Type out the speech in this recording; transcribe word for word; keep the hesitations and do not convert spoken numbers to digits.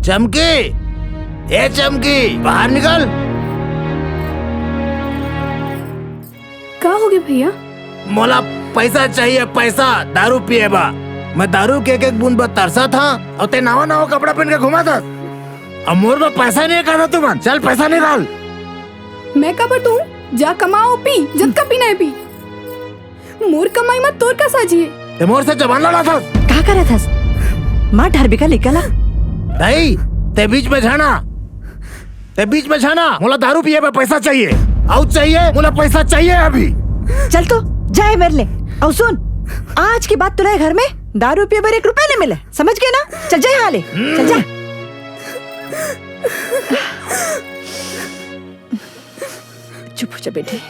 चमकी, ए चमकी, बाहर निकल। का होगे भैया? मोला पैसा चाहिए, पैसा, दारू पिए बर। मैं दारू के एक एक बूंद बर तरसत हंव, अउ तैं नवा नवा कपड़ा पहिन के घूमत हस। अब मोर बर पैसा नइ हे कहत हस तुमन। चल, पैसा निकाल। मैं काबर दूं? जा कमा अउ पी, जतका पीना हे पी। मोर कमाई म तोर का साझी हे? तैं मोर से जबान लड़ाथस। का करत हस? मार डरबे का लइका ला। नहीं, तैं बीच में झन आ। तैं बीच में झन आ। मोला दारू पिए बर पैसा चाहिए। अउ चाहिए, मोला पैसा चाहिए अभी। चल तो, जा ए मेर ले। अउ सुन, आज के बाद तोला ए घर में दारू पिए बर एक रुपया नइ मिले। समझ गे ना? चल जा इहां ले। चल जा। चुप हो जा बेटी।